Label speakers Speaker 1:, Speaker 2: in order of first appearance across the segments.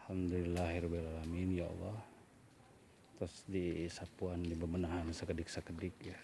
Speaker 1: Alhamdulillahirabbil alamin ya Allah. Terus di sapuan di bebenahan sakedik-sakedik ya.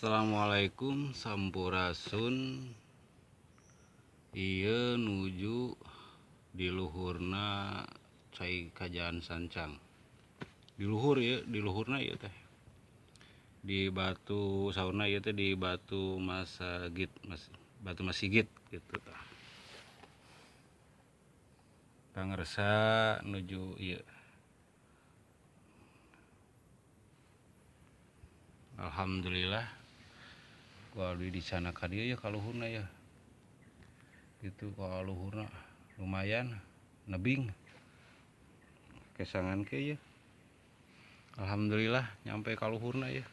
Speaker 1: Assalamualaikum sampurasun. Ieu nuju di luhurna cai Kajaan Sancang. Di luhur ieu, di luhurna ieu teh. Di batu saurna ieu teh di batu Masagit, batu Masigit gitu tah. Pangersa nuju ieu. Alhamdulillah. Ku abdi di sana ka dieu ya kaluhurna ya. Gitu kaluhurna lumayan nebing. Kesangan ke ya. Alhamdulillah nyampe kaluhurna ya.